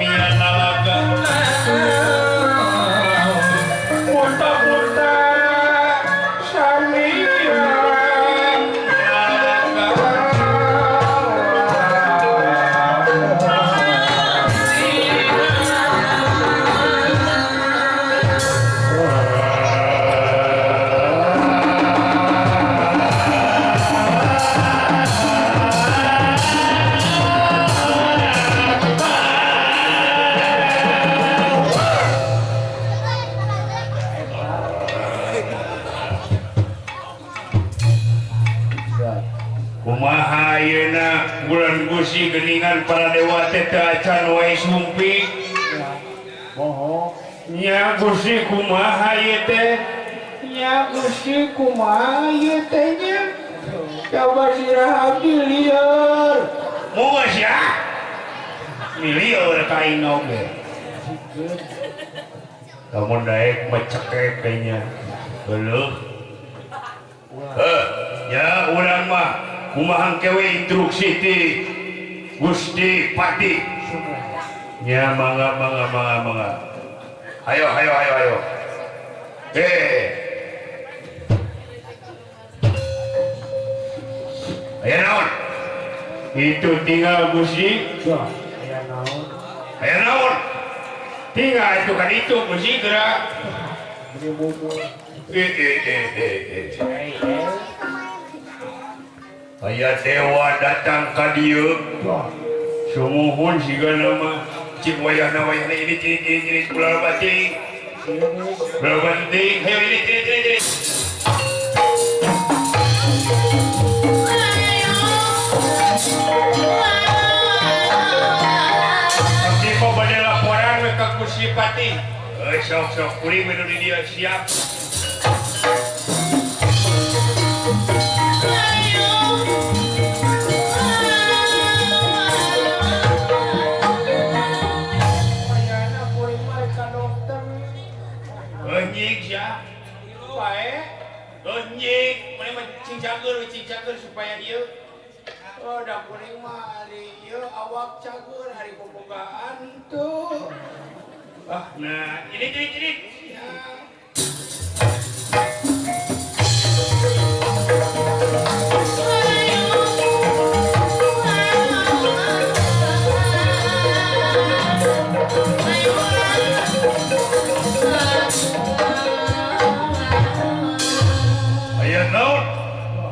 Samia nalaga Punta-punta Samia nalaga. Kumaha ayeuna bulan Gusti geningan para dewa teh teu acan wae sumping. Nya Gusti kumaha ieu teh? Nya Gusti kumaha ieu teh nya? Coba sirah abdi lieur. Moga sia. Milieur ka aing oge. Lamun daek mah cekek nya. Heueuh. Heuh, ya urang mah kumaha kewe instruksi ti Gusti Pati. Ya mangga mangga mangga mangga. Ayo ayo ayo ayo. Aya naon? Itu tinggal Gusti. Aya naon? Aya naon? Tinggal itu kan itu Gusti gerak. Beli bubur. Aya dewa datang ka dieu. Sumuhun siga nama cik wayahna wayahna ini ciri ciri ciri ulah bating. Ulah bating. Hayo ini ciri ciri ciri. Abdi mah bade laporan we ka Gusti Pati. Heuh sok sok kuring we nu di dieu siap. Cager supaya ieu oh da kuring mah ari ieu awak cager hari bobogaan tuh. Ah nah ini ini ini ya. Aya naon?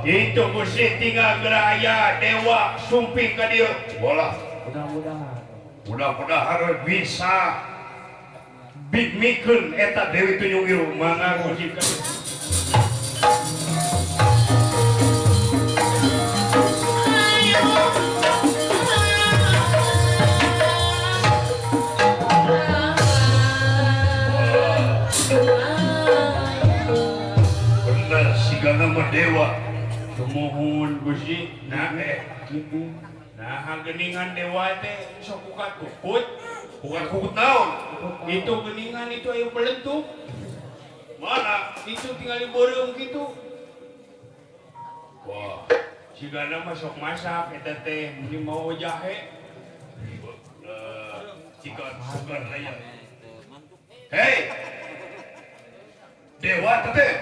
Itu Gusti tinggal geraya dewa sumping ka dieu. Bola. Mudah-mudahan. Mudah-mudahan bisa bigmikeun eta Dewi Tunjung Biru mangga Gusti ka dieu. Bener sigana mah dewa. Sumuhun Gusti. Nah nah geningan dewa teh sok kukat kukut. Kukat kukut naon? Itu geningan itu ayo belentuk. Mana? Itu tinggal diborong gitu. Wah, sigana mah sok masak eta teh meni mau jahe. Jika sugan aya. Hei. Dewa teh.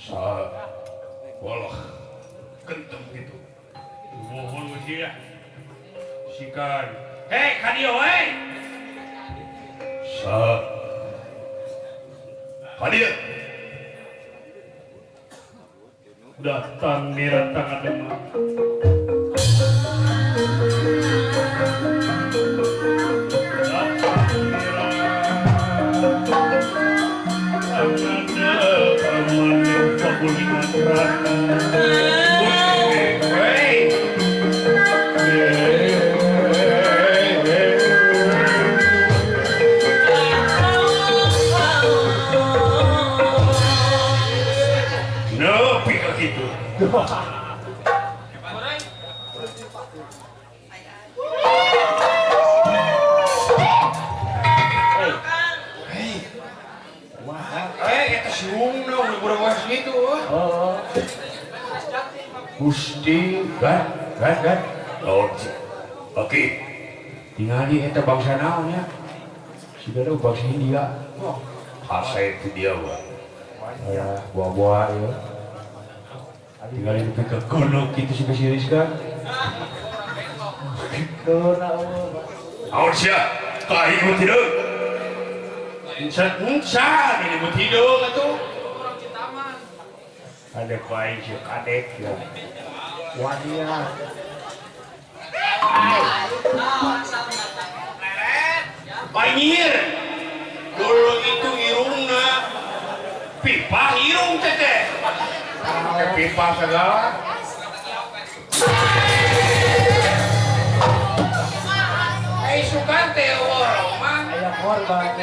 Sa walah kentem gitu. Mohon Gusti ya. Sikan. Hei, ka dieu we. Sa. Ka dieu. Datang miratang adema. Gusti, kan, kan, kan. Oh, oke. Tingali eta bangsa naon nya? Sigana bangsa India. Asa itu dia mah. Ya, buah-buah ya. Tinggal nepi ka gono kitu si Basiris kan. Aon sia? Ka aing mah hideung. Encan ini mah hideung atuh. Kadek wae sia kadek ya. Wadia. Panyir. Dulu itu irungna pipa irung teteh. Pakai pipa segala. Ai sukan teh eueuh mah. Aya korban.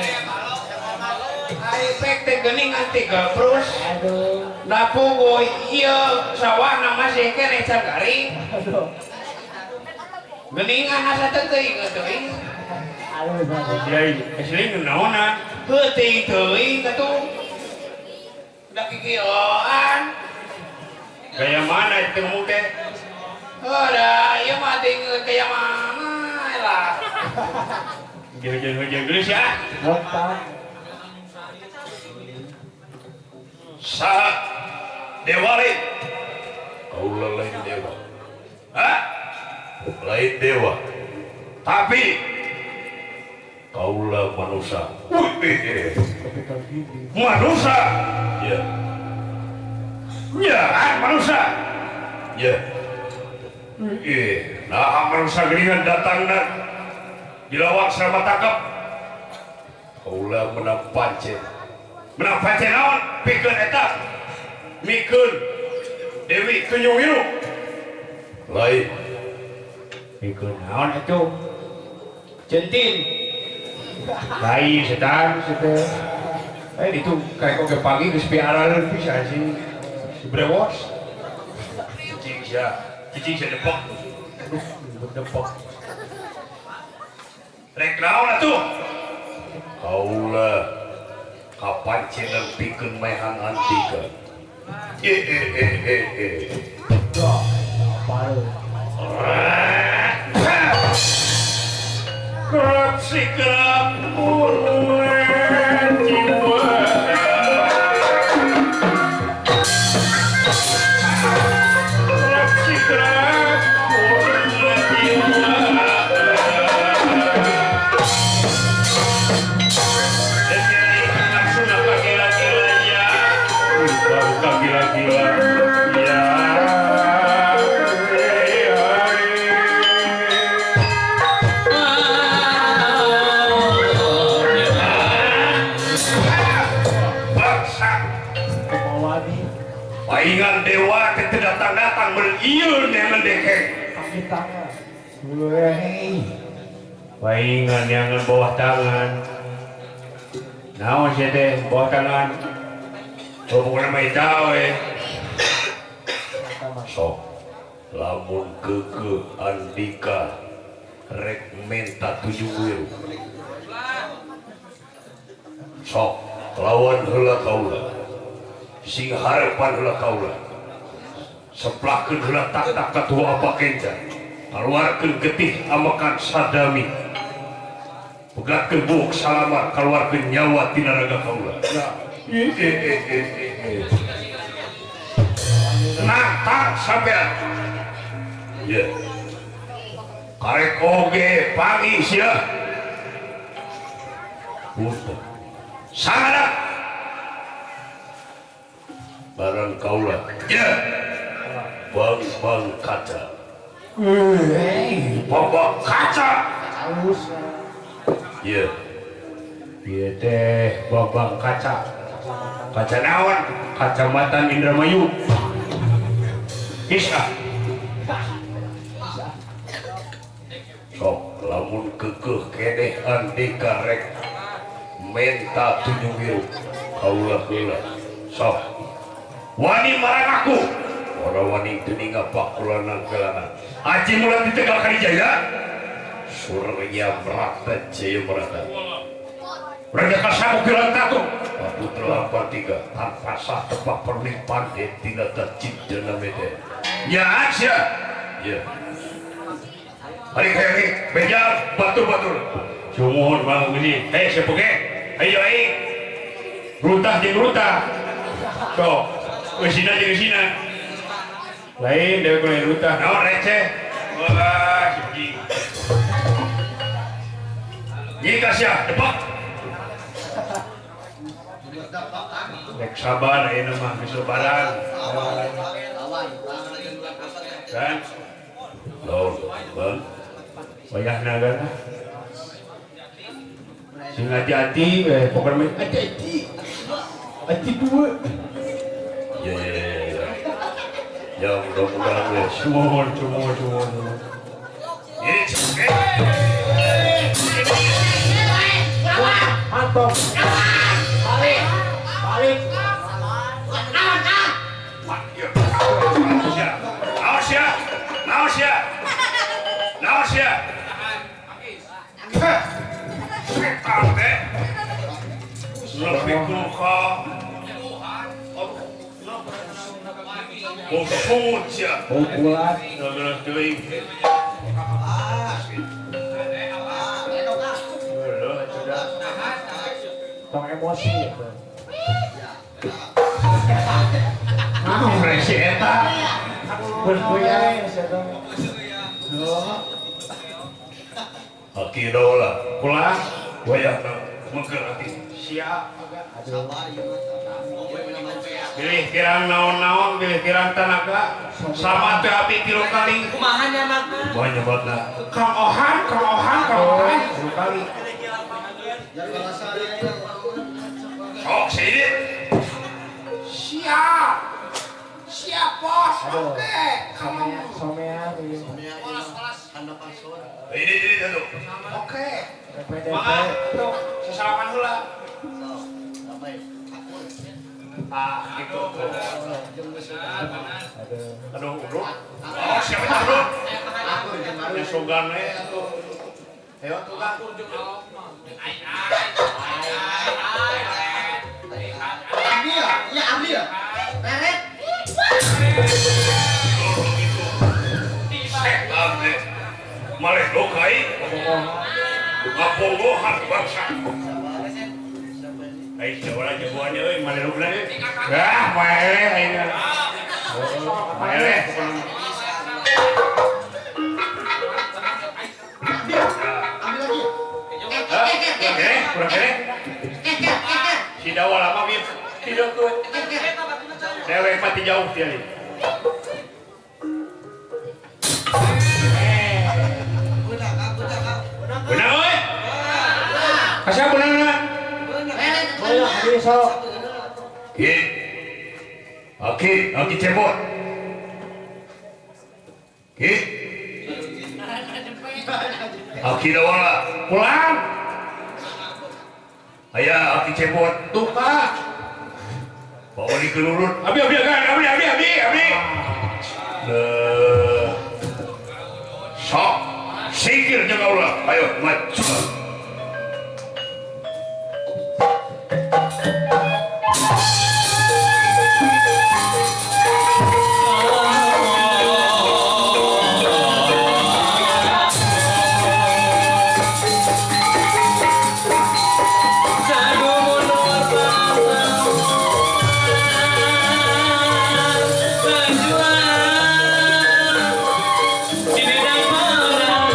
Ai pek teh geuning anti gabrus. Aduh. Da pogo ieu sawahna masih keneh can garing. Aduh. Geuningan asa teh teuing teuing. Aduh. Jadi, asli naonan? Heuting teuing atuh. Da kikioan. Gaya mana itu ngomong teh? Oh, da ieu mah ting gaya mana lah. Hujan-hujan geus ya. Lompat. Saha dewa lain? Kaula lain dewa. Hah? Lain dewa. Tapi kaula manusia. Manusia. Ya. Ya, manusia. Ya. Nah, manusia geringan datang dan dilawak sama tangkap. Kaula menang pancen. Menang pancen naon? Pikeun eta. Mikeun Dewi Tunjung Wiru. Lain. Mikeun naon atuh? Centin. Lain setan setan. Itu kayak oge pagi geus piaraleun pisan si si brewos. Cicing sia, cicing sia depok. Aduh, depok. Rek naon atuh? Kaula kapancenan pikeun mehan antika. Kerap si kerap mulai jiwa. Kerap si kerap mulai jiwa. Langsung apa gila-gila ya? Buka gila-gila ya. Paingan dewa teh datang-datang melieur neangan dekek. Kaki tangan. Wey. Paingan neangan bawah tangan. Naon sia teh bawah tangan? Oh, pokona mah eta we. Sok lamun keukeuh Andika rek menta 7 wiru. Sok lawan heula kaula. Sing harepan heula kaula. Seplakeun heula tak-tak katua apa kenca. Kaluarkeun getih amakan sadami. Pegatkeun buuk salamat kaluarkeun nyawa tina raga kaula. Nantang sampean. Ye. Karek oge pangi sia. Punten. Sangadap. Barang kaula. Ya. Bang-bang kaca. Bang-bang kaca. Halus. Iya. Ieu teh bang-bang kaca. Kaca naon? Kacamatan Indramayu. Isah. Sok lamun keukeuh keneh Andika rek menta 7 wiru. Kaula heula. Sok. Wani marang aku. Ora wani teu ngapak kulana kelana. Aji mula di Tegal Karijaya. Surya Merata Jaya Merata. Raja kasamu kilantatu. Putra 83 tanpa sah tepak perlipan tina tajid dana mede. Ya sia. Ya. Hari kayak beja batur-batur. Sumuhun bang gini. Eh sepuke. Ayo aing. Rutah jeung rutah. Sok. Eusina jeung eusina. Lain dewek lain rutah. Naon receh. Wah, si Jika sia depak. Rek sabar ayeuna mah geus lebaran. Kan? Lol, Bang. Wayahna kan. Sing hati-hati we pokona mah hati-hati. Hati dua. Ya ya ya. Ya mudah-mudahan we sumuhun sumuhun sumuhun. Ini mantap. Balik. Balik. Awas ya. Awas ya. Awas ya. Setan teh. Lebih kuka. Bosot ya. Pukulan. Geus teuing. Tong emosi gitu. Ah, resi eta. Bergoyang eta. Aki dola, kula wayahna mengker aki. Siap agak. Pilih kirang naon-naon, pilih kirang tanaga. Sama teh api tilu kali. Kumaha nyamatna? Kumaha nyabatna? Kang Ohan, Kang Ohan, Kang Ohan tilu kali. Sok sini. Siap. Siap bos. Oke. Somea, somea. Ini ini satu. Oke. Maaf, tuh sesalaman heula. Ah, gitu. Aduh, urut. Oh, siapa itu urut? Ya sogan we atuh. Ayo tuh Kang. Ambil, ya ambil. Meret. Setan deh. Maleh dokai. Ngapongohan bangsa. Ai jawaran jagoannya euy maleh dogna euy. Ah, maleh ayeuna. Maleh. Ambil lagi. Eh, kurang kene. Si dawa lama bi tidak tuh. Dewek mati jauh dia ini. Benar oi. Asa benar na? Boleh sok. Ki. Aki, aki cebot. Ki. Aki dawala pulang. Aya aki cebot tuh Kak. Bawa di kelurut. Abi abi abi abi abi abi. Sok singkir jeung ulah. Ayo maju. Berjuang di bidang perang.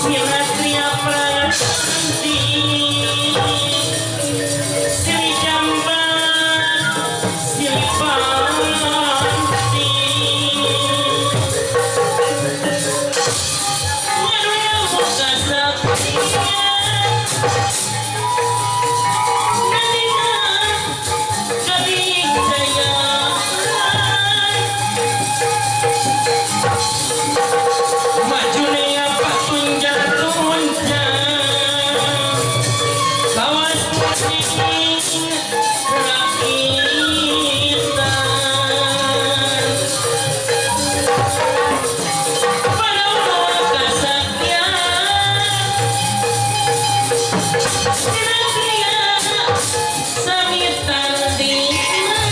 Sinatria Prajanti Sri Jambat Sri Panti Manuya muka saktian Nadina Kadijayaan Majunya patunjang tunjang Kawas kucing rakitan Padawa kasaktian Sinatria samitan dina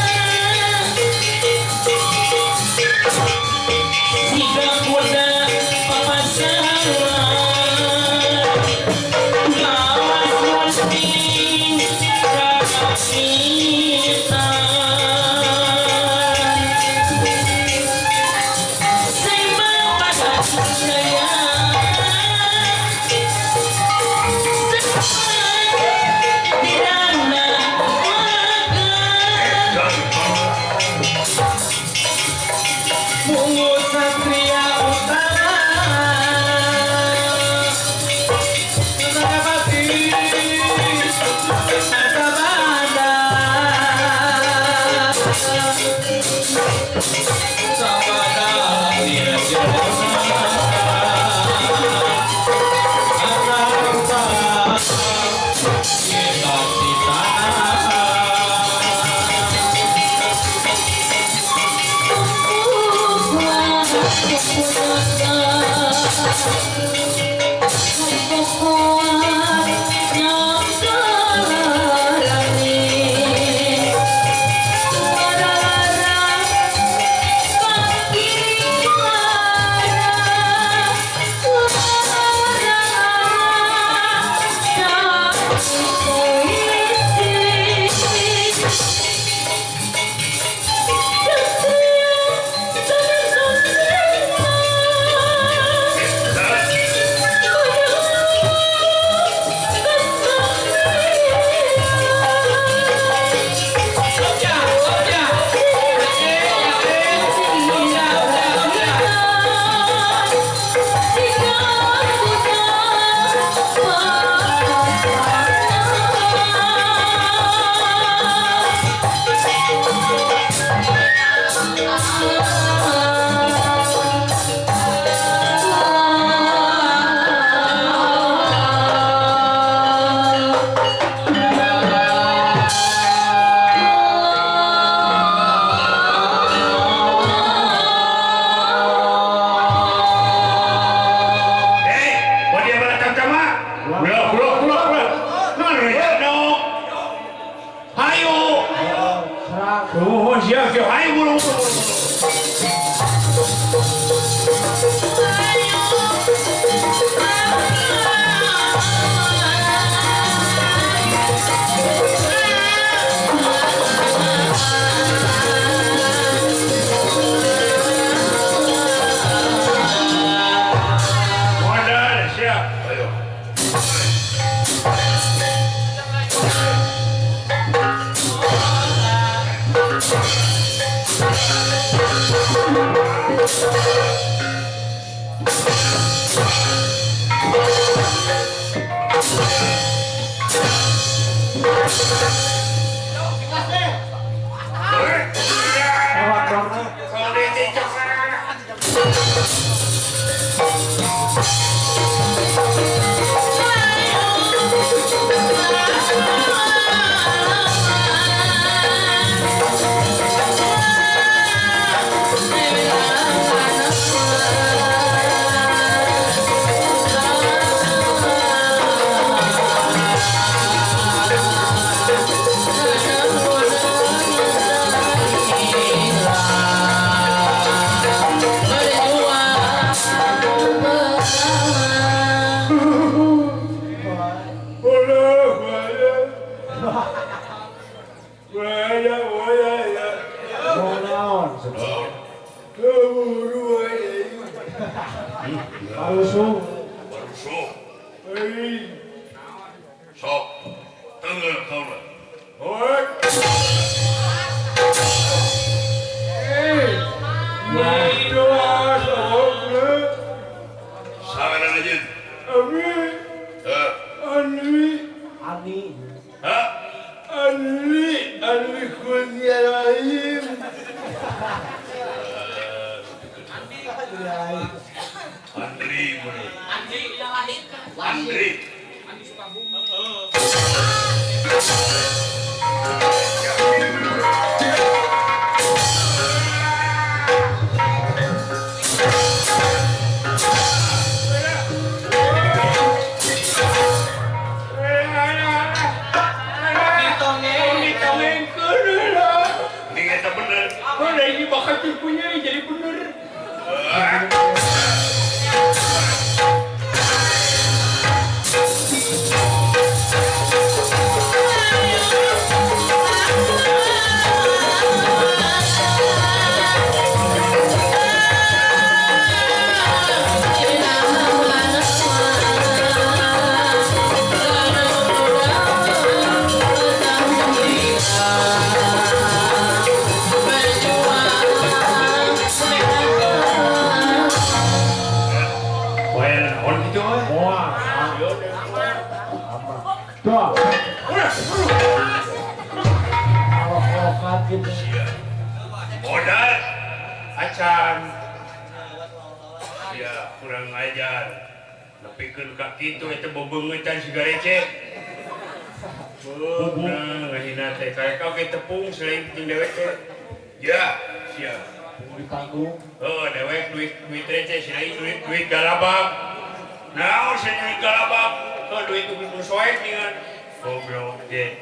Siga kuda papasawan Kawas kucing rakitan Sema pada jaya Dirana waga Mungu Satria Utama Senapati Artabanda Sabada Eh, dia balatang tama? Ulah, ulah, ulah, ulah. Nah, no. Hayo. Oh, siap, siap. Hayo, buru, buru, buru. Modal, siap. Ayo. Thank you. Euy. Sok teunggeul kaula. Hoi. Eh. Doa sok. Saweran aja. Abi. Heh. Ani. Ani. Hah? Ani, Ani Kurniawan. Andri boleh. Andri. Andi Sukabumi. Ini bakal punya jadi bener. Modal acan ya kurang ajar nepikeun ka kitu eta bebeungetan siga receh beunang ngahina teh kareka oge tepung selain jeung dewek teh ya sia ditanggung heuh dewek duit duit receh selain duit duit galabak naon sia duit galabak heuh duit nu soek dengan goblok ge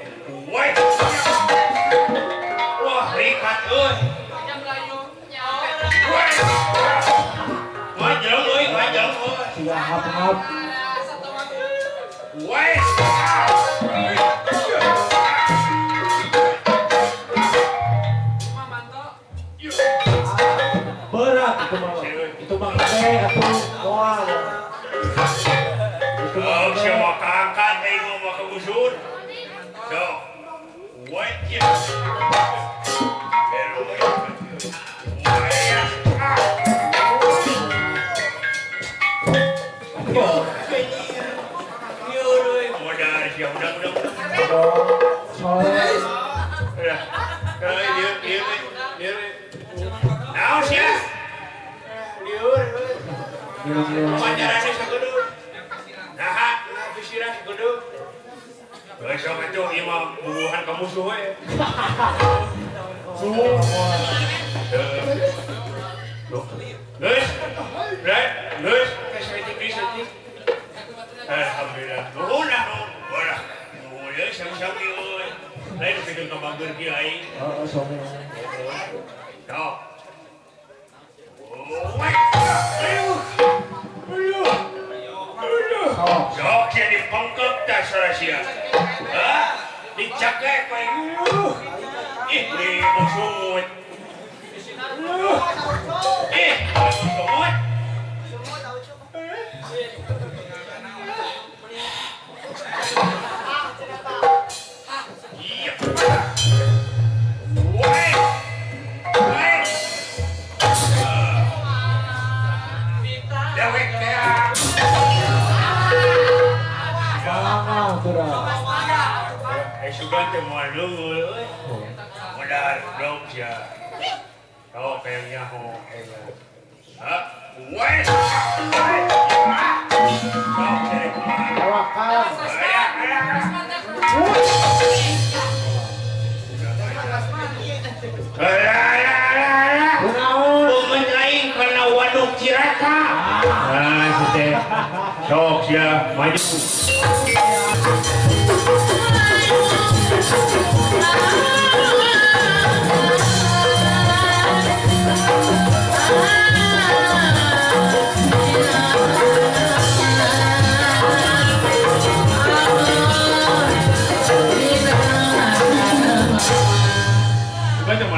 woi. Wah, rikat euy. Majeng euy, majeng euy. Siga hap-hap. Wes. Berat itu mah. Itu mah teh atuh moal. Oh, sia mah kaangkat aing mah kagusur. Sok. Wes. Alhamdulillah. Nuhun ah, nuhun. Nuhun sami-sami euy. Lain pikeun ka bager kieu aing. Heeh, sami. Sok. Sok sia dipengkep tah sora sia. Hah? Dicakek we. Ih, di sungut. Ih, sungut. Sugan teh moal leungul euy. Modal blog sia. Sok hayang nyaho aing. Ha? Wes. Sok cere kumaha. Tawakal. Kunaon? Aing kana waduk Cirata. Ah, teh. Sok sia maju.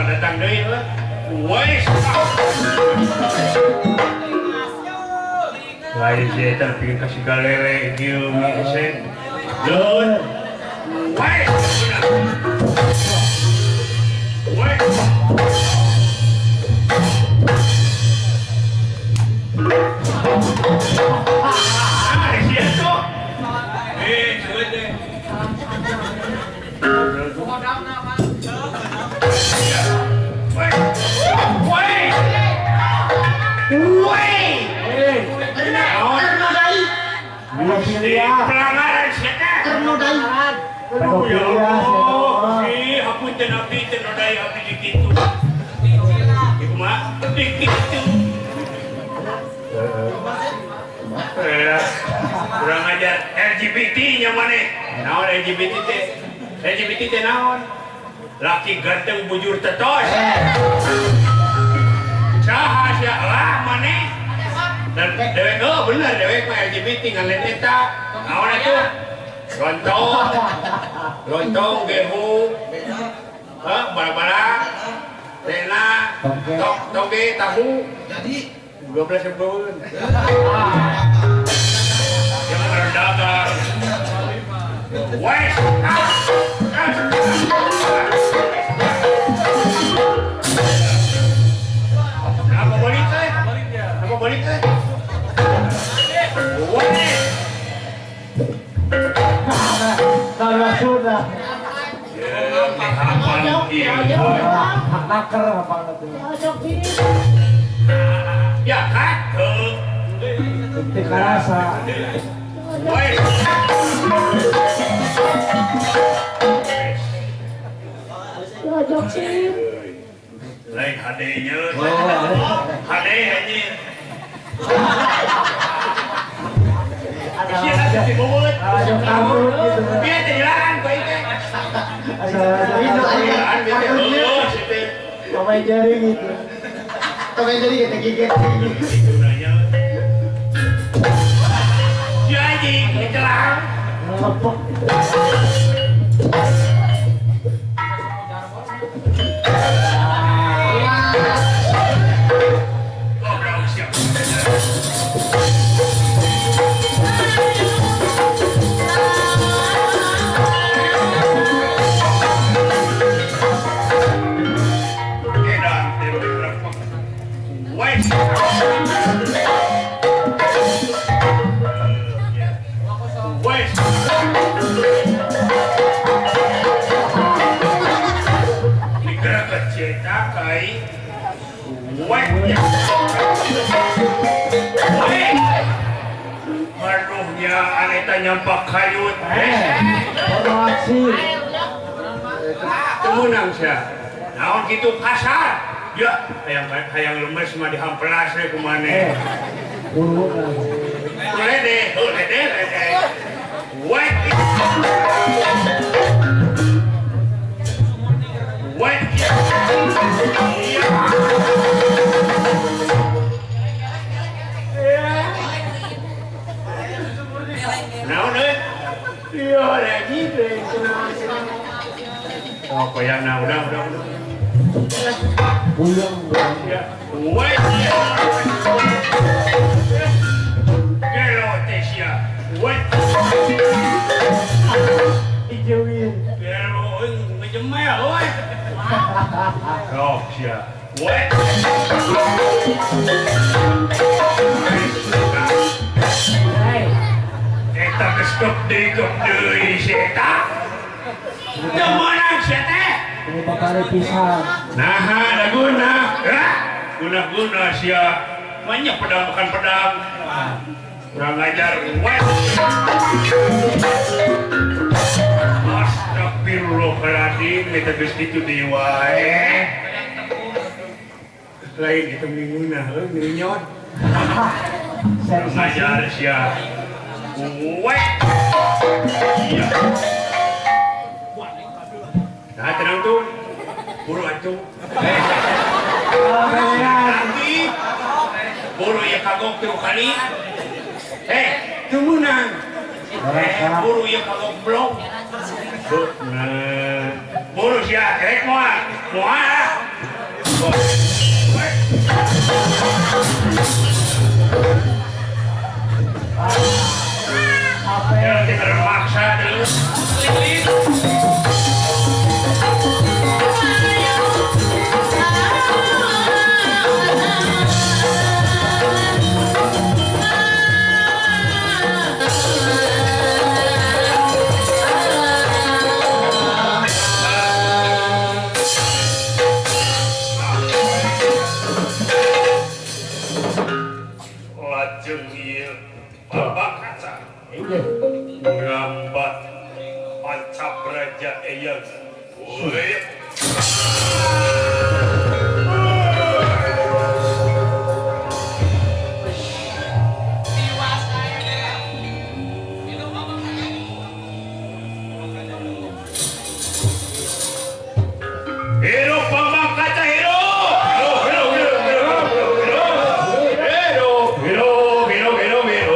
Datang deui euy. Wes. Ayo si eta pikeun ka si galele kieu hese. Leun. Wae. Wae. Ah, es cierto. Suerte. Pelanggaran siapa? Ya Allah, si aku tenabi tenodai abdi dikitu. Ibu mah dikitu. Kurang ajar LGBT nya maneh. Naon LGBT teh? LGBT teh naon? Laki ganteng bujur tetos. Saha sia lah maneh? Dan dewek oh bener dewek mah LGBT ngan lain eta. Naon atuh? Lontong. Lontong gehu. Hah, bala-bala. Tena, toge, tahu. Jadi 12 ribuan. Yang berdagang. Wes. Apa balik teh? Apa balik teh? Wes. Sudah. Ya kan? Rasa. Lain hadenya. Hade anjing. Pemain jari gitu. Pemain jari gitu gigit. Ya anjing, dicelang. Lepek. Goblok siap. Aduhnya aneta nyampak kayut. Temenang sia. Naon kitu kasar. Ya, hayang lemes mah dihamplas we kumaneh. Lede, lede, lede. Wet. Wet. Naon euy? Iya, lagi teh. Oh, koyangna udah. Puyeng. Ya. Wet. Gelo teh sia. Wet. Ijeuin. Gelo euy ngejemel euy. Oh, sia. Wet. Eta geus kep deui si eta. Teu meunang si teh. Bakare pisan. Naha da guna. Guna-guna sia. Banyak pedang bukan pedang. Kurang ajar. Wet. Astagfirullahaladzim, eta geus kitu deui wae. Lain eta mingunah heuh minyot. Kurang ajar sia. Wet. Iya. Nah, tenang tuh. Buru atuh. Lagi. Buru ya kagok tilu kali. Teu meunang. Buru ya kagok blok. Buru sia, rek moal. Moal. Apa? Ya terpaksa terus. Lajeng ieu babak kaca ngambat panca praja eyang. Woi. Hirup babak kaca hirup. Hirup hirup hirup hirup hirup hirup hirup hirup hirup hirup hirup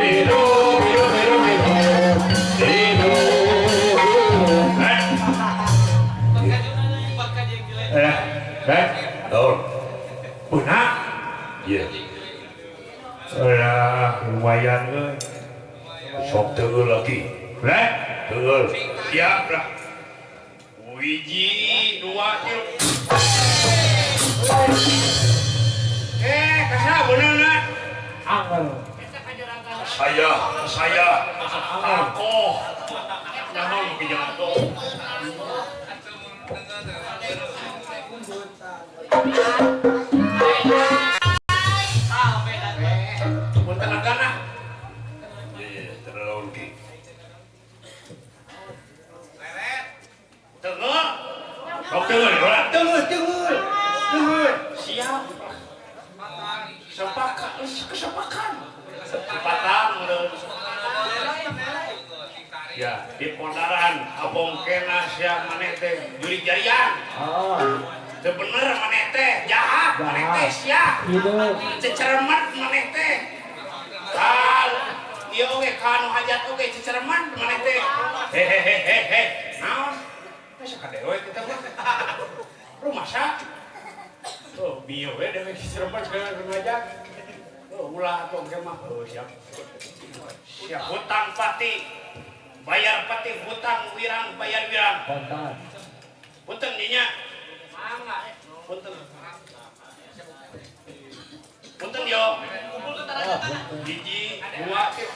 hirup hirup hirup hirup hirup. Eh, eh, Naon? Beunang. Iya. Lah, lumayan euy. Sok teunggeul lagi. Lah, Teunggeul. siap lah. Wiji, dua, tilu. Eh, kasah beunangna. Angel. Saya, takoh. Nyaho mungkin jangan tuh. Punten agana. Iya, terlalu ki. Teunggeul. Sok teunggeul, ulah. Teunggeul, teunggeul. Teunggeul. Siap. Sepakan, kesepakan. Sepatan udah. Ya, di pondaran abong kena sia maneh teh jurig jarian. Oh, Teu bener maneh teh, jahat maneh teh sia. hidup. Ceceremat maneh teh. Kal ieu oge ka anu hajat oge ceceremat maneh teh. Hehehehe. Naon? Masa kadewe kita mah. Rumasa. Oh, bieu we dewe ceceremat segala anu hajat. Oh, ulah atuh engke mah. Oh, siap. Siap hutang pati. Bayar pati hutang wirang bayar wirang. Kontan. Punten dinya. Punten. Punten yo. Hiji, dua, tilu.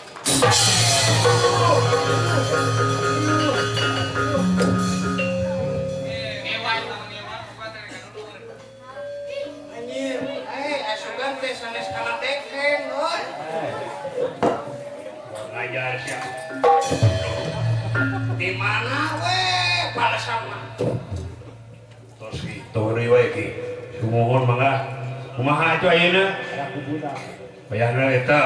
Anjir, eh asugan teh sanes kana dekeng euy. Ngajar sia. Di mana we balasan mah? Tos ki, tong wae ki. Sumuhun mangga. Kumaha atuh ayeuna? Raku budak. Bayarna eta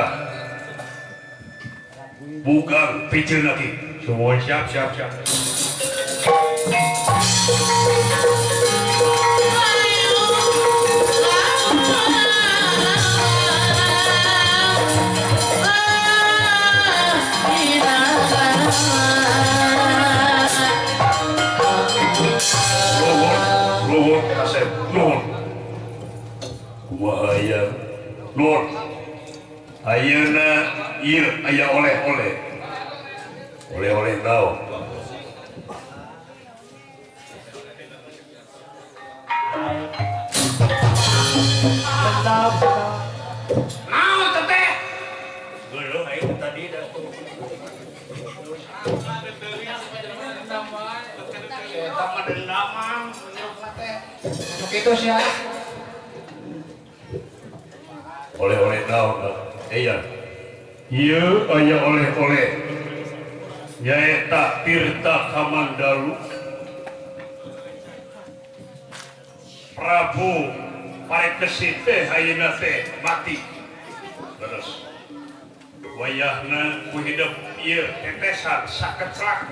Bugang piceun lagi. Sumuhun siap siap siap. Nuhun, nuhun kasep, nuhun. Kumaha aya? Nuhun. Ayeuna ieu aya oleh-oleh. Oleh-oleh naon? Tetap, tetap. Naon teh teh? Geuleuh aing tadi da. Eta mah dendaman nyerupna teh. Sok itu sia. Oleh-oleh naon? Iya. Ieu aya oleh-oleh. Nyaeta Tirta Kamandalu. Prabu Parekesi teh ayeuna teh mati. Terus. Wayahna ku hidup ieu tetesan sakeclak.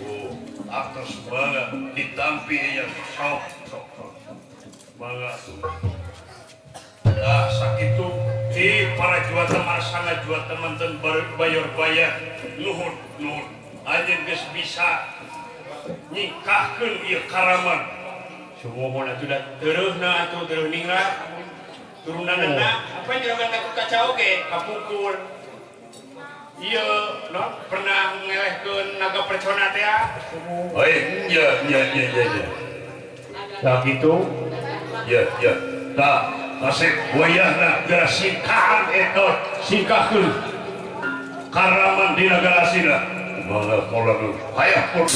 Oh, atos mangga ditampi aya sok sok sok. Mangga tuh. Tah sakitu di para juata marsanga juata manten bayor bayar nuhun nuhun anjeun geus bisa nyingkahkeun ieu karaman. Sumuhun atuh da tereuhna atuh tereuh ningrat. Turunanna apa juragan Gatot Kaca oge kapungkur. Ieu no pernah ngelehkeun naga percona teh ya. Oh iya iya iya iya. Nah gitu. Ya ya. Tah kasep wayahna geura singkahan eta singkahkeun karaman di nagara Astina. Mangga kaula nu hayang pun.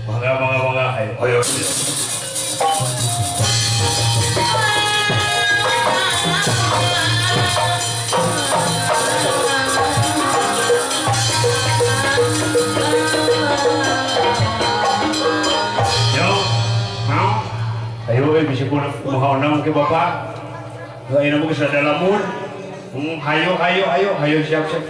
Mangga mangga mangga ayo ayo. Yo, mau? Ayo bisa kumaha onang ke bapak. Ayeuna mah geus ada lamun. Hayo hayo hayo hayo siap siap.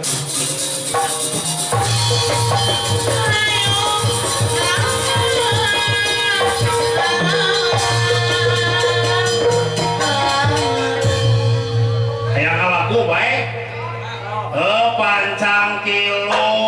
Hayang ngalaku bae. Pancang kilung.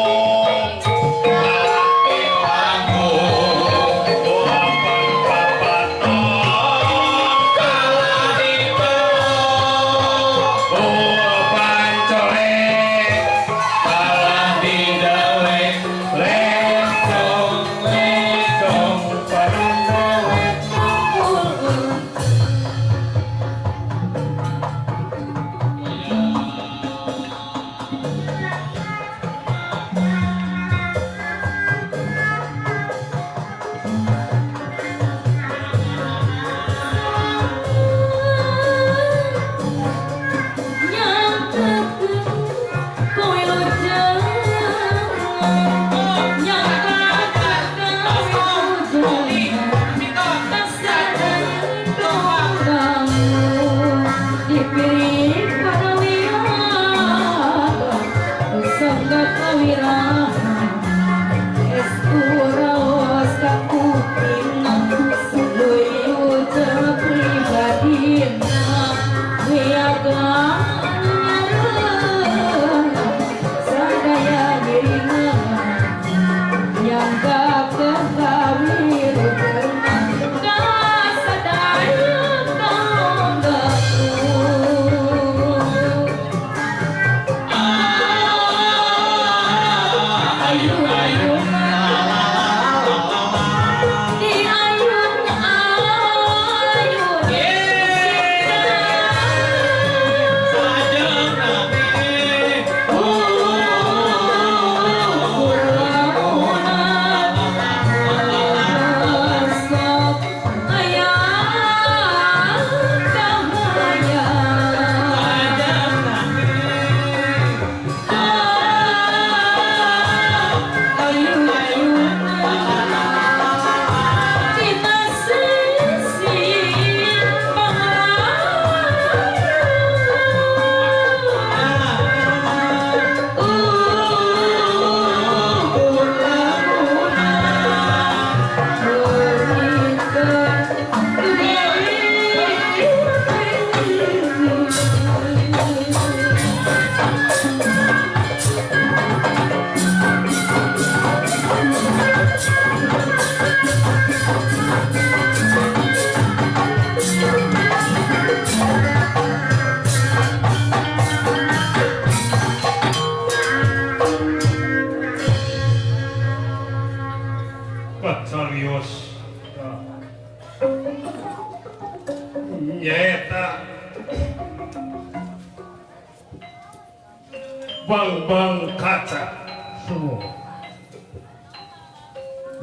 Bang-bang kaca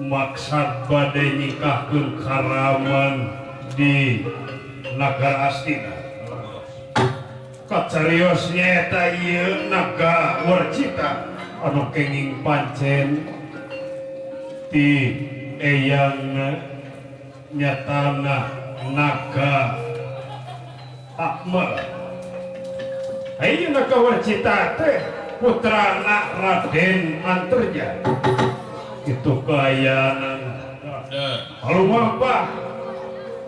maksad badai nyikahkeun karaman di Nagara Astina. Kacarios nyaeta ieu naga Warcita anu kenging pancen ti eyangna nyatana naga Akmal. Ayeuna naga Warcita teh putrana Raden Anterja. Itu kaayaan. Halumampah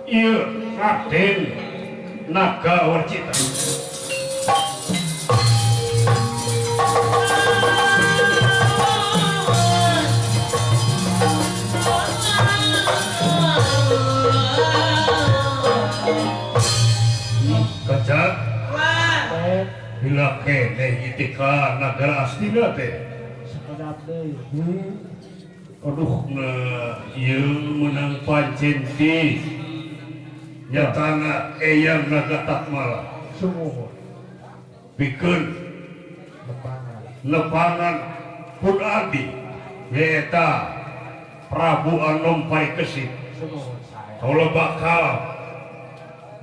ieu Raden Naga Warcita. Rek ka nagara Astina teh. Sakedap deui. Aduh nah ieu meunang pancen ti nyatana eyang naga takmala. Sumuhun. Pikeun lepangan pun abdi nyaeta Prabu Anom Parikesit. Kaula bakal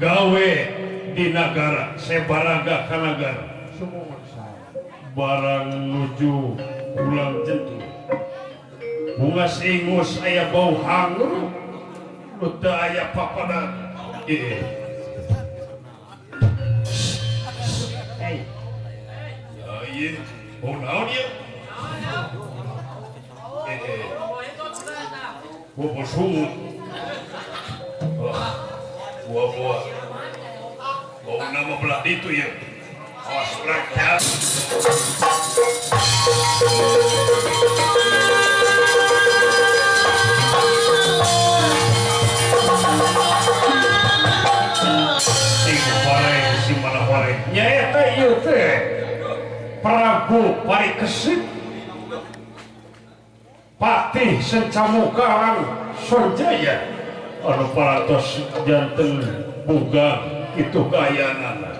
gawe di nagara sebaraga ka nagara. Barang nuju pulang jentu. Bunga ingus aya bau hangur, nu teu aya papadan. Ieu bau naon ieu? Bau sungut. Buah-buah. Bau nama belah itu ya. Awas rakyat. Sing horeng si mana horeng. Nyaeta ieu teh Prabu Parikesit Patih Sencamukarang Sonjaya anu parantos janten bugang kitu kaayaanana.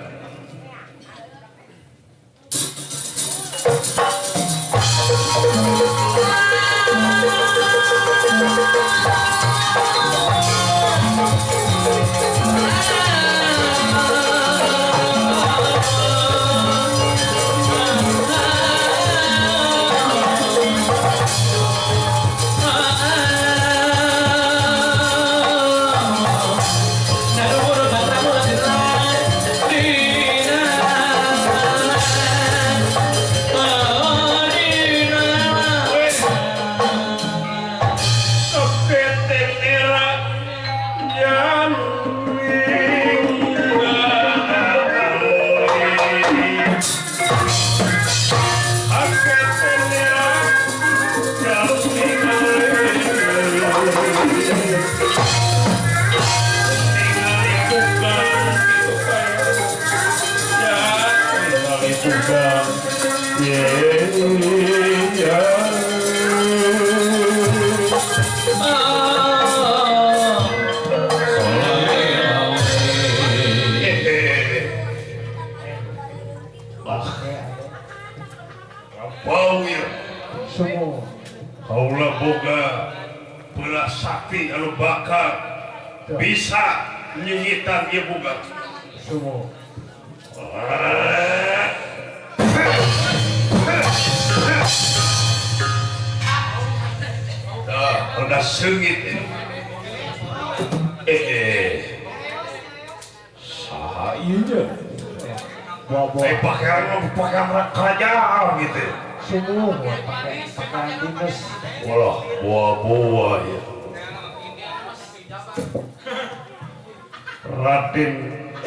Kaula boga belah sakti anu bakal bisa nyungitan ieu boga. Semua. Tah, rada seungit. Saha ieu nya? Pakaian kerajaan gitu. Semua pakaian dinas. Walah, buah-buah ya. Raden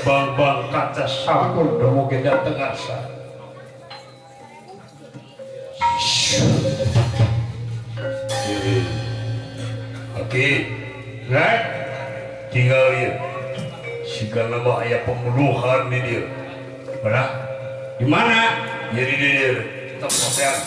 Bambang Kaca sampun dumugi dhateng ngarsa. Oke, nah, tinggal ya. Sigana mah aya pembunuhan di dieu. Mana? Di mana? Jadi di dieu. Tetap pakaian.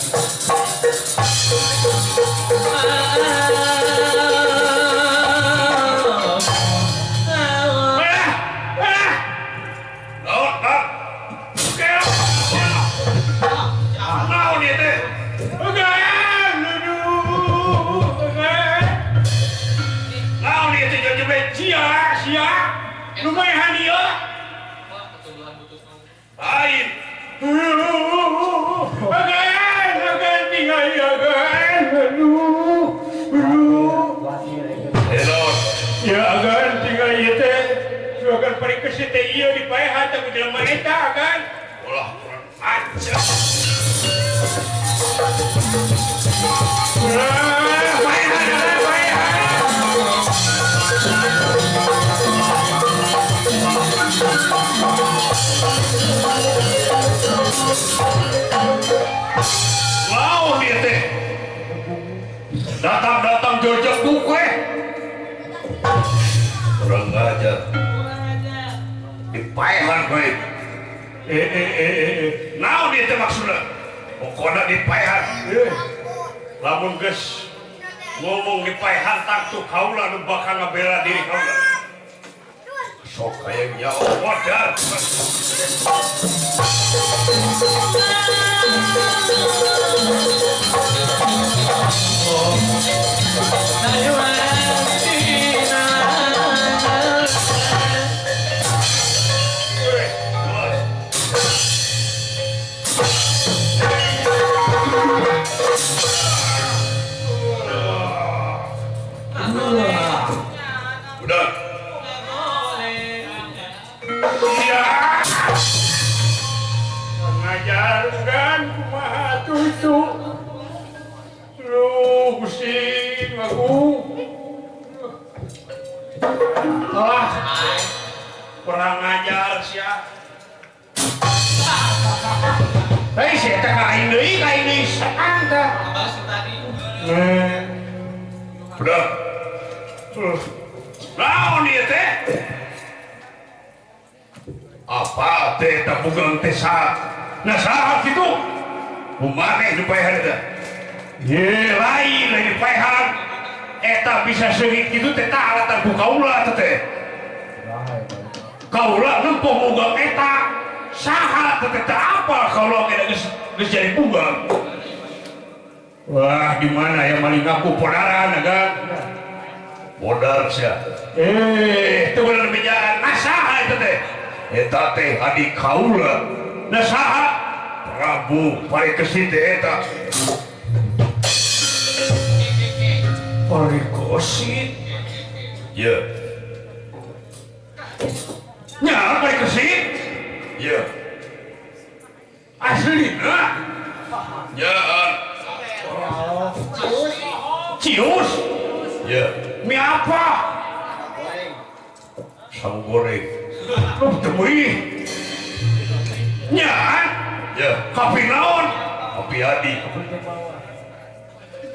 Wow, dia teh datang-datang jojok buku kurang ajar dipaehan baik. Naon ieu teh maksudna? Pokona dipaehan. Lamun geus ngomong dipaehan tangtu kaula nu bakal ngabela diri kaula. Sok hayang nyaho modar. Udah. Iya. Ngajar kan kumaha cucu. Lu Gusti ngaku. Ah. Kurang ngajar sia. Hei, sia teh ka aing deui, ka aing deui setan teh. Udah. Naon ieu teh? Apa teh eta bugang teh saha? Nah saha kitu? Kumaha nu paehan eta? Ye lain lain paehan. Eta bisa seungit kitu teh tah alatan ku kaula teh teh. Kaula nempo bugang eta. Saha teh teh apa kaula geus geus jadi bugang. Wah, di mana yang maling ngaku podaran agan? Modar sia. Itu bener bejaan. Nah saha eta teh? Eta teh adik kaula. Nah saha? Prabu Parikesit teh eta. Parikesit? Ye. Nya Parikesit? Ye. Aslina? Nyaan. Cius? Ye. Mie apa? Sagu goreng. Temui. Nya? Ya. Kapi naon? Kapi Adi.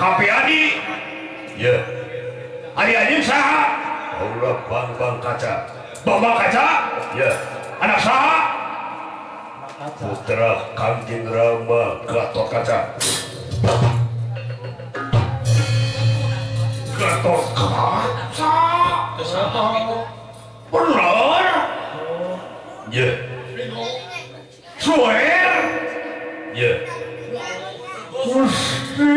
Kapi Adi? Ya. Ari anjeun saha? Kaula Bambang Kaca. Bambang Kaca? Ya. Anak saha? Putra Kangjeng Rama Gatot Kaca. Gatot Kaca? Bener? Ya. Swear? Ya. Gusti.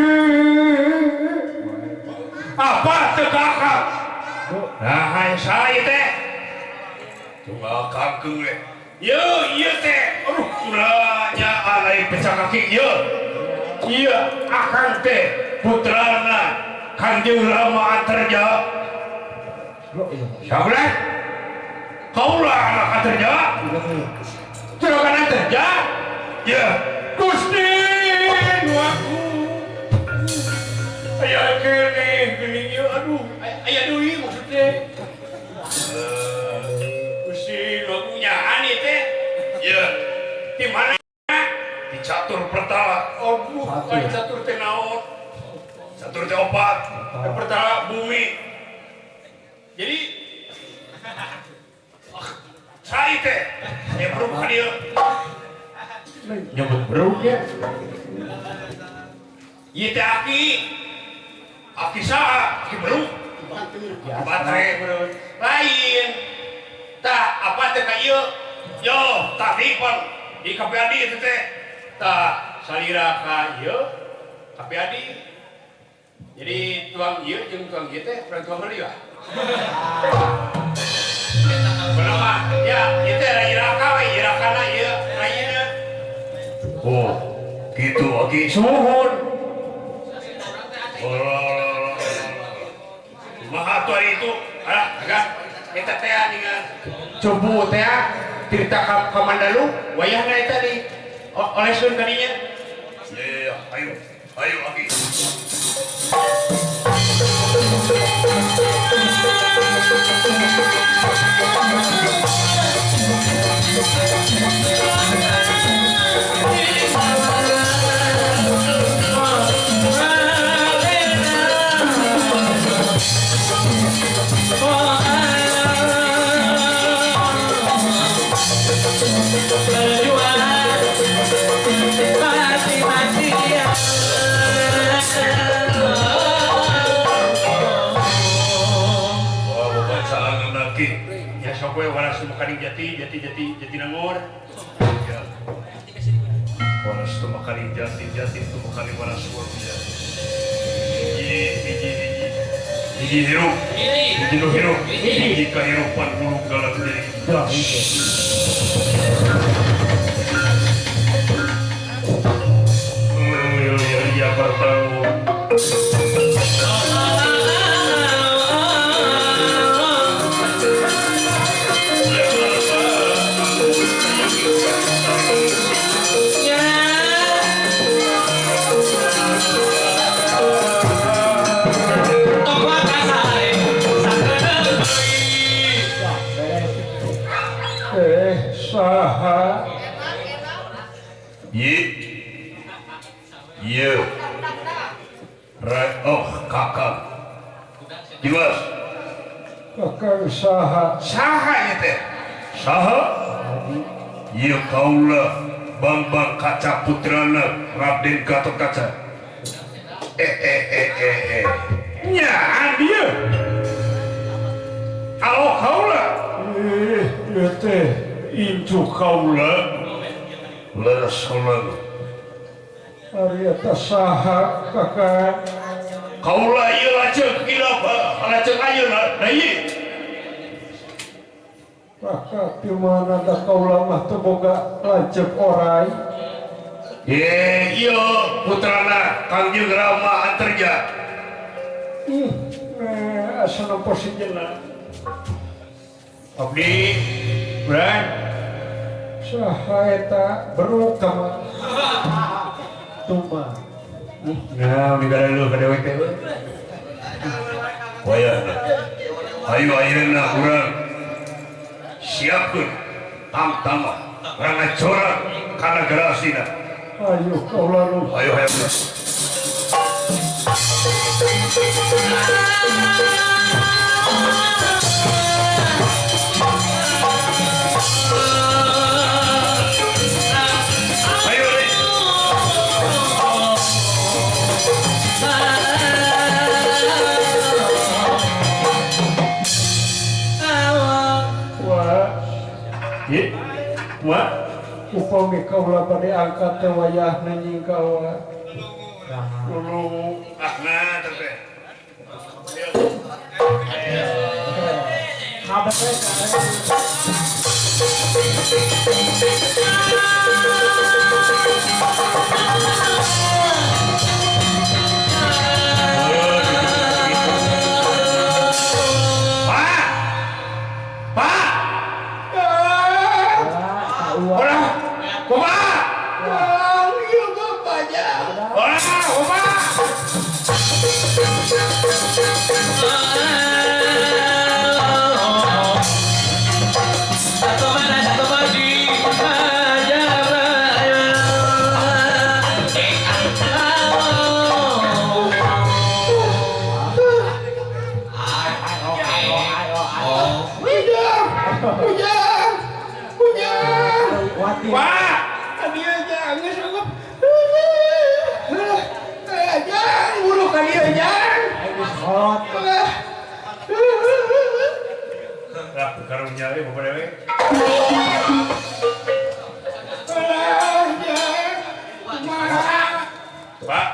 Apa teu kakak? Nah, hai saya teh. Tunggal kangkeung we. Ye, ieu teh. Aduh, kurangnya alai pecah kaki ieu. Ieu akang teh putrana Kangjeng Rama Antarja. Siapa? Kaulah anak Antarja. Juragan Antarja? Ya, Gusti nu aku. Aya keneh geuning ieu aduh, aya deui maksudnya. Gusti nu aku nyaan ieu teh. Ya. Di mana? Di catur pertala. Aduh, ai catur teh naon? Catur teh opat, pertala bumi. Jadi saya teh ya beruk ka dieu. Nyebut beruk ya. Ieu teh aki. Aki saha? Aki beruk. Baterai lain. Tah apa teh ka ieu? Yo, tadi pan di KPAD itu teh. Tah salira ka ieu KPAD. Jadi tuang ieu jeung tuang ieu teh urang tuang heula. Bener mah ya, ieu teh rai raka we, irakana ieu raina. Oh, gitu aki suhun. Oh. Kumaha tuh hari itu? Alah, agak eta teh ningan cubu teh tirta ka kamandalu wayahna eta di oleskeun ka dinya. Ya ya ya, ayo. Ayo aki. Oh, Makaning Jati, Jati Jati Jatinangor. Ya. Waras tu makaning Jati, Jati tu makaning waras warga. Hiji hiji hiji. Hiji hirup. Hiji nu hirup. Hiji kahirupan buluk dalam diri. Ya bertemu. Saha ye ye oh kakak jelas kakak saha saha ieu teh saha ieu kaula Bambang Kaca putrana Raden Gatotkaca nya dieu alo kaula ieu teh incu kaula leres kaula ari eta saha kakak kaula ieu lanceuk lanceuk ayeuna deui kakak di mana da kaula mah teu boga lanceuk orai ye ieu putrana Kangjeng Rama Antarja asa nempo sejenna abdi Bran saha eta beruk ka tuma nah negara lu ka dewe teh wayahna hayu ayeuna urang siapkeun tamtama urang ngacoran ka nagara Astina ayo kaula nu ayo hayu Wah, upami kaula bade angkat teh wayahna nying kaula. Lulu ahna teh. Pak! Pak! Orang, bapak! Iya bapaknya. Orang, bapak! Pak, tadi aja geus sanggup. Jang, buru ka dieu jang. Geus kolot. Lah, karunya we bapak dewe. Pak,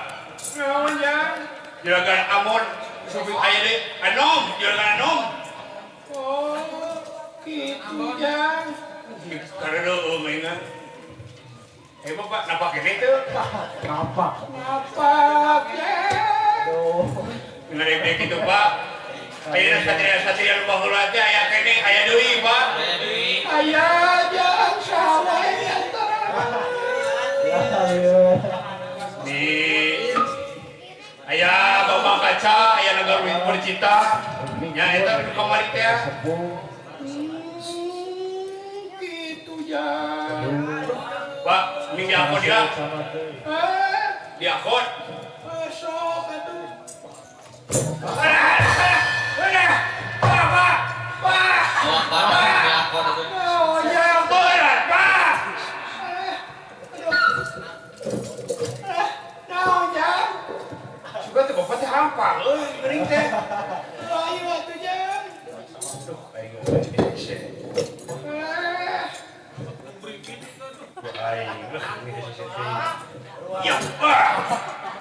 naon jang? Juragan Amon, supir aya deui. Anom, juragan Anom. Oh, kitu jang. Karena mainan. Bapak, napak ini tuh? Napak. Napak ya. Ngarepek gitu Pak. Ayeuna satria-satria nu baheula teh aya keneh, aya deui Pak. Aya jang saha wae di antara. Di aya Bambang Kaca, aya Naga Bercita. Nya eta nu kamari teh. Kitu jang. Pak, ming diakon dia. Diakon. Sok atuh. Pak, Pak. Pak. Oh, ya berat, Pak. Naon jang? Suka teh bapak teh hampang euy, geuning teh. Ayo atuh jang. Aduh, aing geus. Aing ya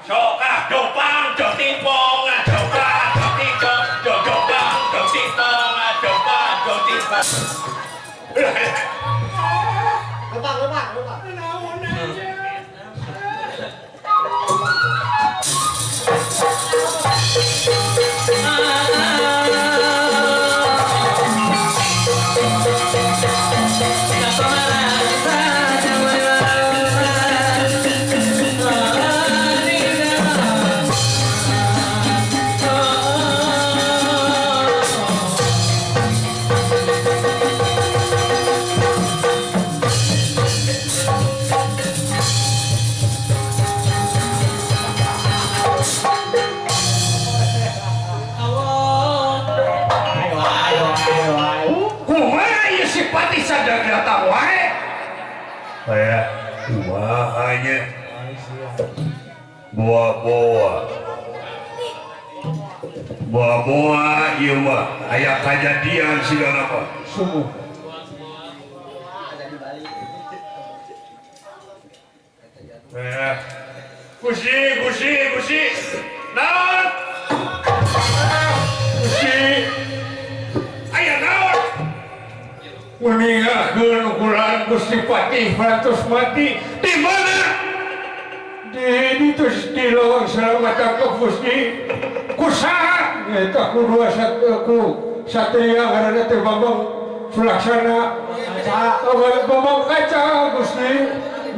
sok ah dopang dok timpong dopang dok timpong dok dopang dok timpong dopang dok timpong. Lupa lupa lupa. Naon aja. Kayak kuahanya buah-buah buah-buah ieu mah aya kajadian sigana mah sungguh Gusti Gusti Gusti naon Gusti aya naon meningakeun ukuran Gusti Patih Rantos mati di mana? Di ditu di lawang selamat tangkep Gusti. Ku saha? Eta ku dua ku satria ngaranna teh Bambang Sulaksana. Bambang Kaca Gusti.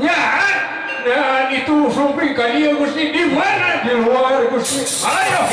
Nyaan? Dan itu sumping ka dieu Gusti di mana? Di luar Gusti. Ayo.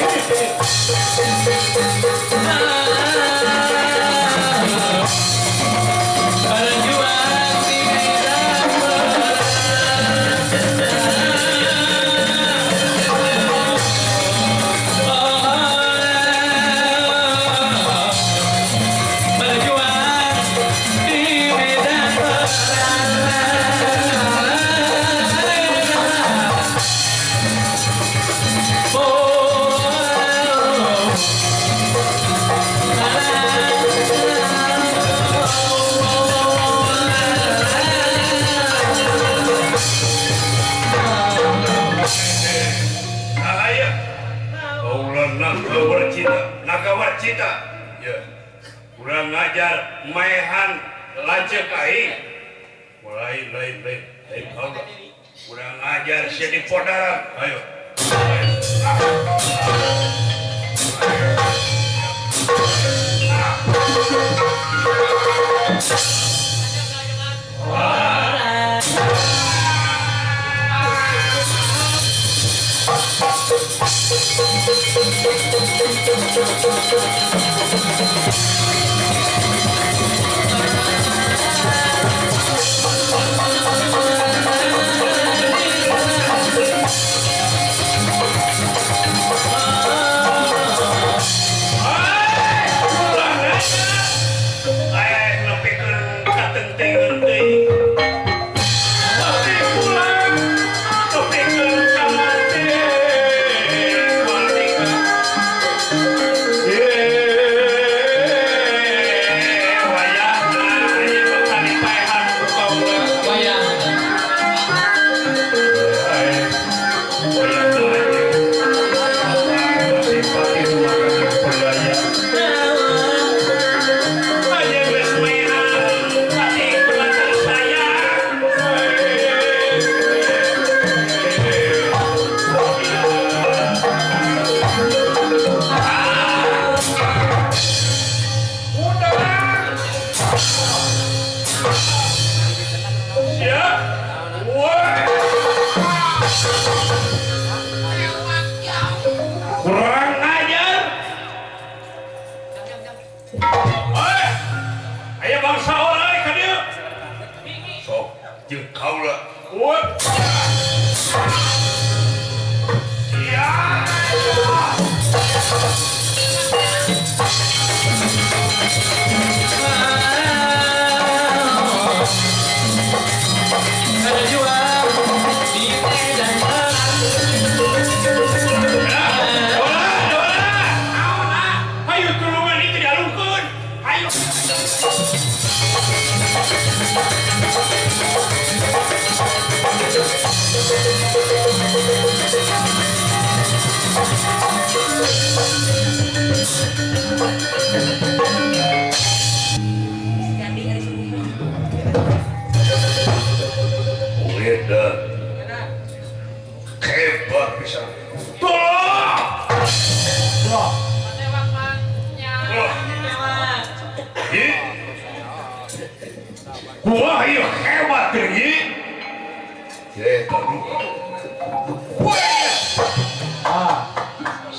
Kurang ngajar maehan lanceuk aing mulai lain lain lain kaula kurang ngajar sia di podaran ayo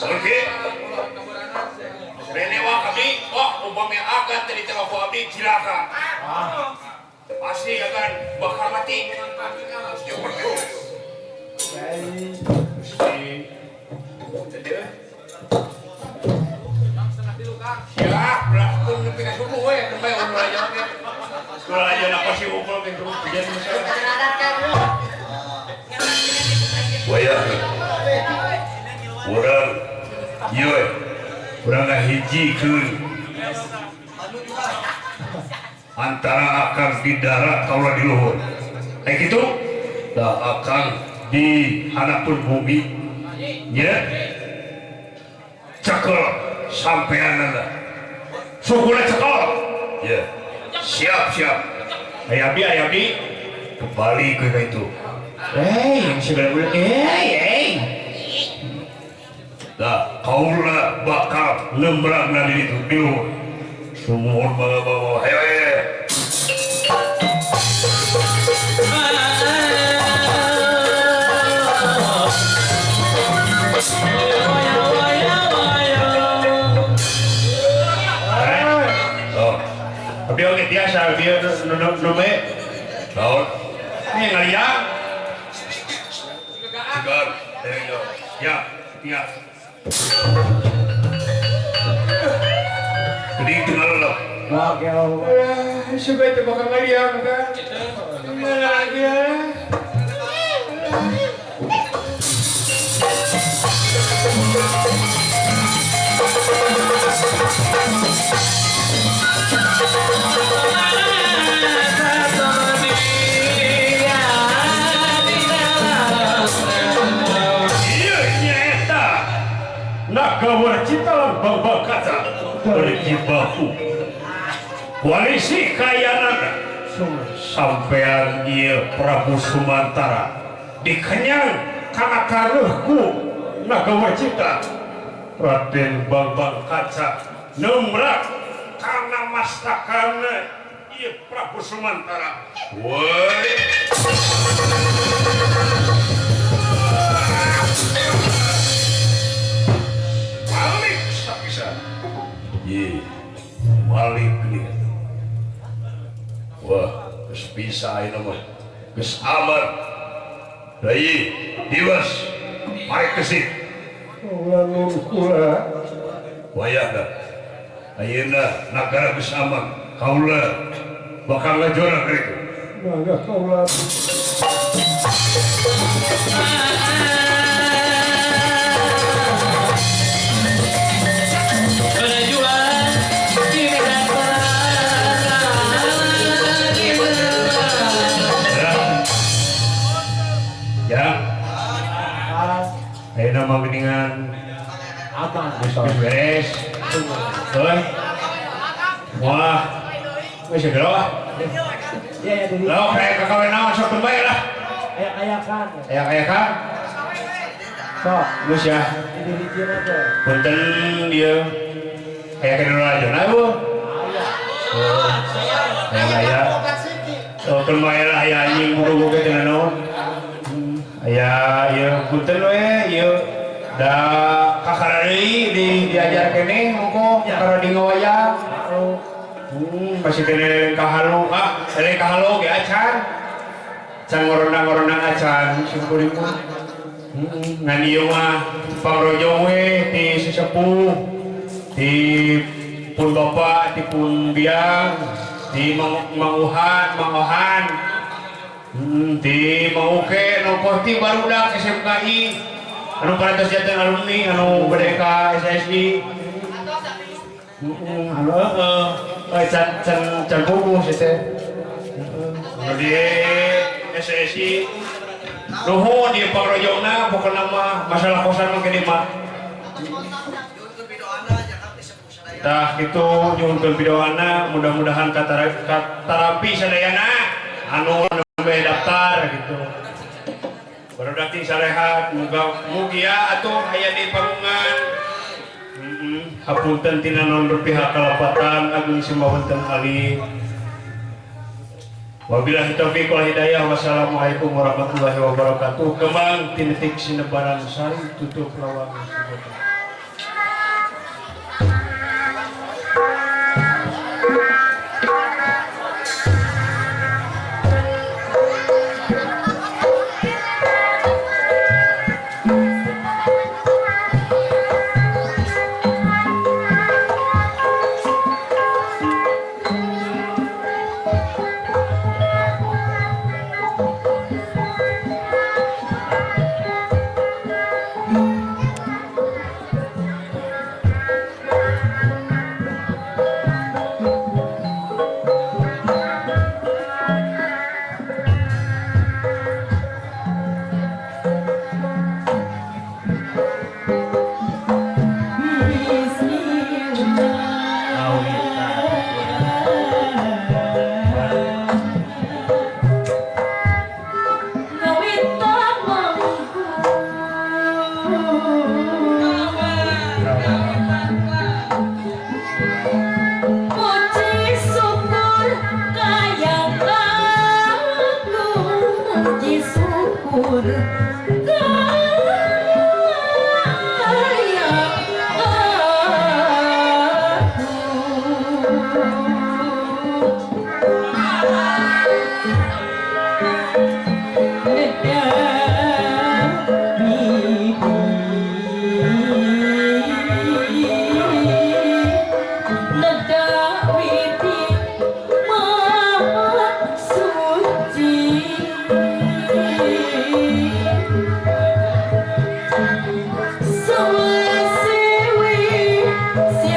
Oke. Renewa kami, wah umpamanya akan tadi tengah ku abdi cilaka. Pasti akan bakal mati. Ya, berlaku nepi ka subuh we, tempe ulah aja oge. Ulah aja na pasti ukul teh hujan masalah. Wayah. Urang ieu urang ngahijikeun antara akang di darat kaula di luhur. Kayak gitu dah akang di hanapun bumi nya cekel sampeanana sukuna cekel ya siap siap aya abi kembali ke itu yang segala bulan dah kaula bakal nembrangna di ditu di luhur sumuhun bawa-bawa ayo ayo. Tapi oke biasa dia nome naon ini ngaliang segar ya ya jadi itu ngalah supaya itu bakal ngaliang kan mana lagi ya. Naga warcita bangba kaca berjibaku koalisi kayanana sampean ieu Prabu Sumantara dikenyang kana kareuhku Naga Warcita Raden Bambang Kaca nemrak kana mastakana ieu Prabu Sumantara. Woi balik sapisan. Ye balik nih. Wah, geus bisa ayeuna mah. Geus aman. Rai, Dimas, mari kesik. Ulah kula. Wayahna. Ayeuna nagara geus aman. Kaula bakal ngajora ka ditu. Mangga kaula. Ayeuna mah geuningan aman geus beres. Heuh. Wah. Geus segera lah. Iya ya diri. Lauk aya kakawen naon sok bae lah. Aya-ayakan. Aya-ayakan. Sok, geus ya. Diri hijina teh. Punten ieu. Aya kana rajona eueuh. Aya. Aya. Oh, keun bae lah aya anjing boga-boga teh naon. Aya ieu punten we ieu da kakara deui di diajar keneh mongko kakara di ngawayang. Masih kene kahalu ah eleh kahalu ge acan. Can ngorondang-ngorondang acan simkuring mah. Ngan ieu mah pangrojong we ti sesepuh ti pun bapak ti pun biang ti Mang Uhan Mang Ohan. Di Mauke nokoh ti barudak SMKI anu parantos janten alumni anu bade ka SSI anu heeh can can can bubuh sih teh anu di SSI nuhun ieu pangrojongna pokona mah masalah kosan mah gede mah tah kitu nyuhunkeun pidoana mudah-mudahan katarampi sadayana anu daftar gitu baru datang sarehat muga mugia atuh aya di parungan hapunten tina non berpihak kalapatan agung simawonten ali wabillahi taufiq wal hidayah wassalamualaikum warahmatullahi wabarakatuh. Kembang tinetik sinebaran sari tutup lawang. Siap.